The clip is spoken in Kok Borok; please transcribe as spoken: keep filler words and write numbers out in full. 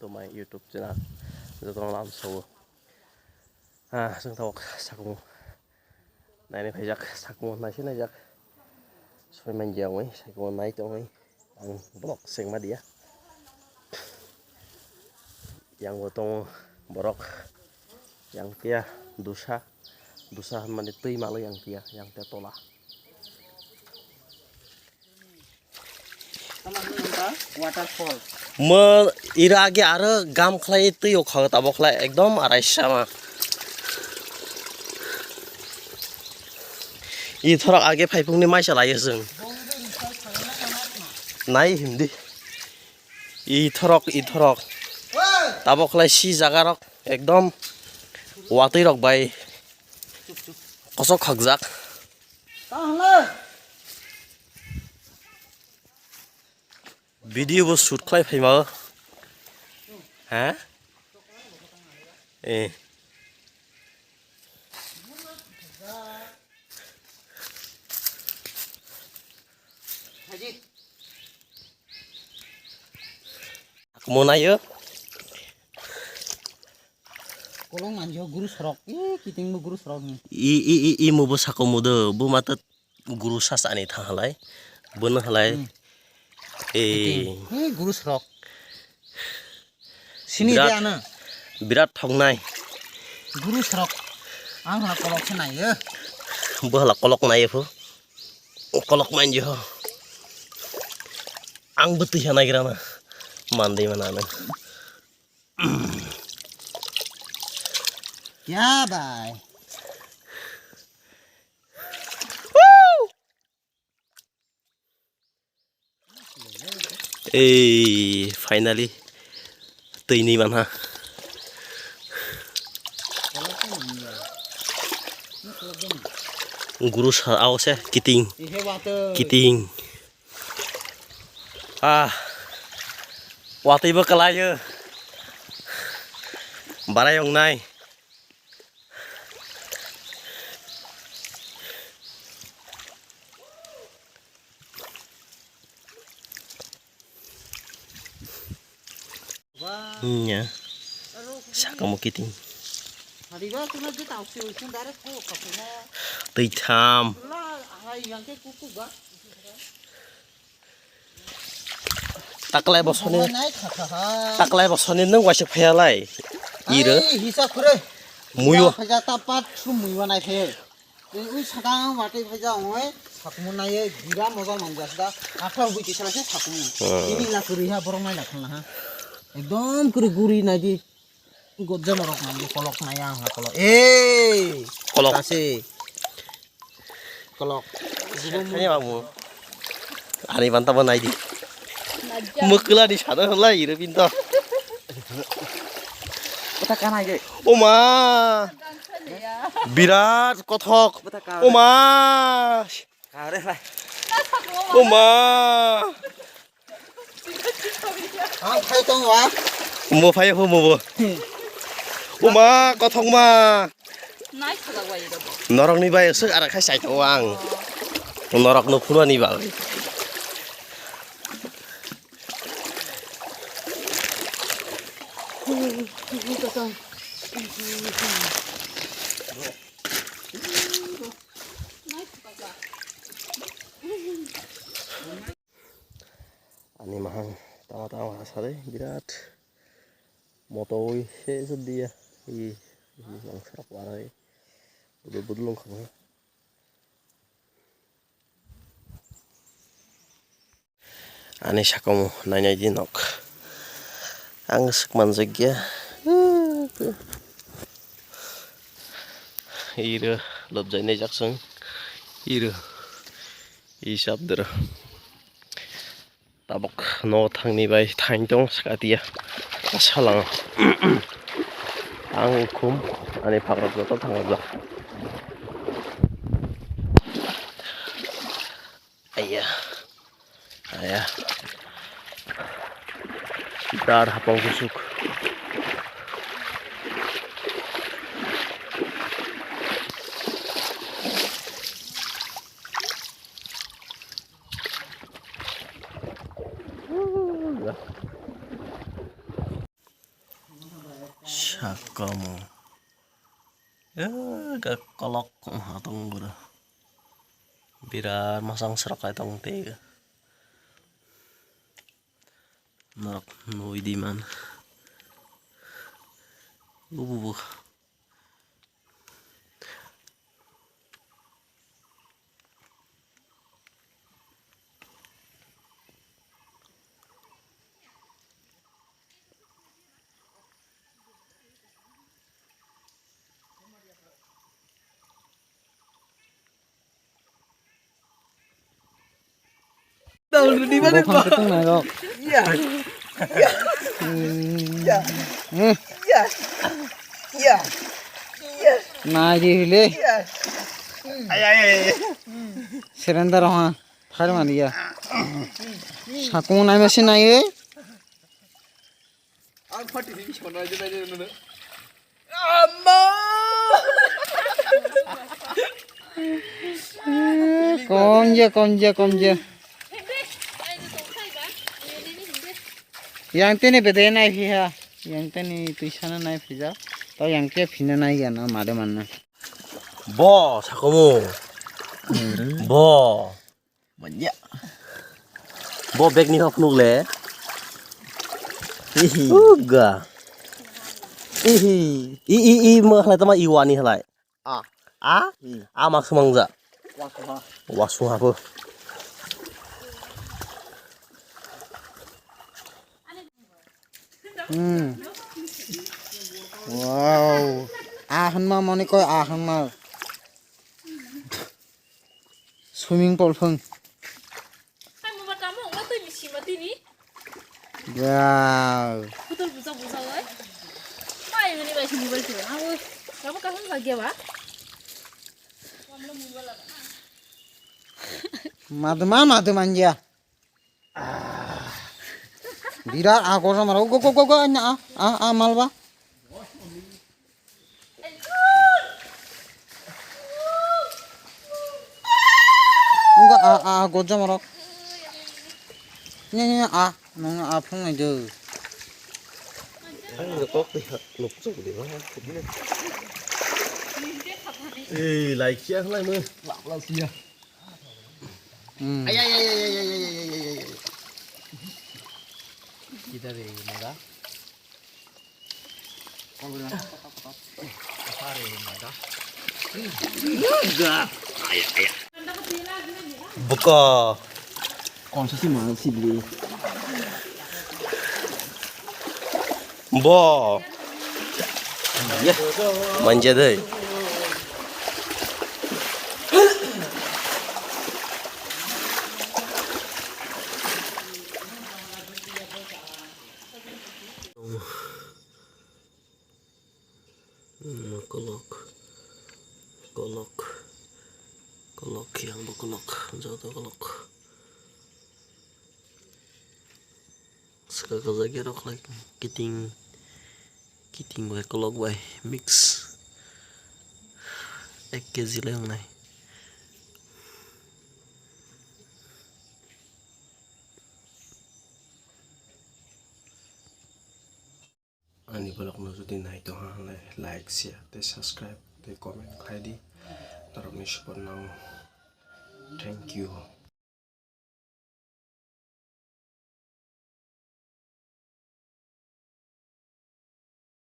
To my YouTube channel, jotono lam sao. Ah, chwng tabok sakung. Naini phaijak, sakung naisi naijak. Soi manya wngwi, sakung nai tongwi. Ang vlog sengma dia. Yang bo tongo borok. Yang tia dusa. Dusa mane twi malo yang tia, yang tia tola. Waterfall. Mo ira age aro gam khlai twi o kha tabok khlai ekdom arai sama. I thorok age phaipung ni maisa lai chwng. Nai himdi. I thorok, i thorok. Tabok khlai si jaga rok ekdom watwi rok bai kosok khakjak. Video bo shoot khlai phaima o. Ha? Eh. Monayo. Kolong manjo guru sorok. Eh, kiting bo guru sorok ni. I, i, i, i mo bo sako mo do. Bo mata guru sasa ani tha halai. Bono halai. Hmm. Eh. Kiting. Eh, guru sorok. Sini Birat, de ano. Birat thoknai. Guru sorok. Ang hala kolok se nai, eh. Bo hala kolok nai pho. Kolok manjo. Ang bo twi hanai gra na. Mandai mana na. Kya bhai? Ei, finally, twi ni manha. Guru sa, ao se, kiting. Kiting. Ah, watwi bo kwlaio. Barai wngnai. Nya. Saka mo kiting. Twi tham. Taklai bosoni, taklai bosoni nwng waisa phaiya lai. Iro. Ai, hisa khure. Muiwa. Hisa khure ta pat su muiwa nai khe. Ui sakang watwi phaijak ongoi sakumu naiye bira moja manjak da. Athar bui tisala se sakumu. Hmm. Ini la kwrwi ha borok nai la khana ha. Ekdom kwrwi guri nai di. Gojja norok nai di kolok nai ang ha kolok. Ei! Kolok. Kasi. Kolok. Kaya bang mo. Ani banta bo nai di. Mukla di sada lai iro pinto. Kota kana ge. Oma. Birat kothok. Oma. Kare lai. Oma. Ang khai tong wa. Mo phai phu mo bo. Oma kothok ma. Nai khala wai ro. Norok ni bai suk ara khai sai tong ang. Norok no phunani ba. Ani mahang tama tama hasare birat moto wi se se dia i i langsa parai budul budul wngkha. Ani sakomo nainai di nok. Ang swk manjak ya. Iro lobjai naijak chwng. Iro. Isap doro. Tabok no thangni bai thain tong skatia. Salang. Ang ukhum ani phagrok joto thangjak. Aiya. Aiya. Dar hapang kusuk. Komo. Eh, ga kolok ha tong bura. Birat masang serak ai tong te. Nok nui di man. Ubu bu. Dal rwdi mani Buphang kwtwng nairok. Ya. Ya. Ya. Hmm. Ya. Ya. Ya. Nai di hile. Ya. Ay, ay, ay, ay. Surrender ha. Thar mani ya. Sakung nai masi nai e. Ang pati simi sono aja tadi nuna. Ama. Kom je, kom je, kom je. Yang tini bede nai phi ha. Yang tini tuisana nai phi ja. To yang ke phina nai ya na mare manna. Bo sakomo. Bo. Manya. Bo bag ni hok nuk le. Hihi. Uga. Hihi. I, i, i, ma halai tama iwani halai. A. A? Hmm. A mak sumang ja. Wasuha. Wasuha bo. Hmm. Wow. A hanma mani koi a hanma. Swimming pool phung. Hai mo ba tamo, o twi misi ma tini. Wow. Putul buja buja oi. Pai mani bai sini bai sini. Oi. Kamu kamu lagi ya, Pak? Maduma, maduma ya. Birat a gorjama rok. Go, go, go, go, anya, a, a, a, malba. Enggak, a, a, gorjama rok. Nya, nya, nya, a, nong a, phung nai do. Ang kok ni ha, nuk chuk di ba. Eh, lai kia lai mo. Lap, lap sia. Hmm. Ay, ay, ay. Kita re, maga. Apa re, maga? Ay, ay. Buka. Konsesi mal sibli. Bo. Yeh. Manja deh. Hmm, kolok, kolok, kolok, yang bo kolok, joto kolok. Saka kajak ya rok lai kiting, kiting bai kolok bai mix ek kg lai wngnai. Ani vlog no jodi nai tong ha hwnle like, share tei subscribe tei comment khlai di. Norokni support nango. Thank you.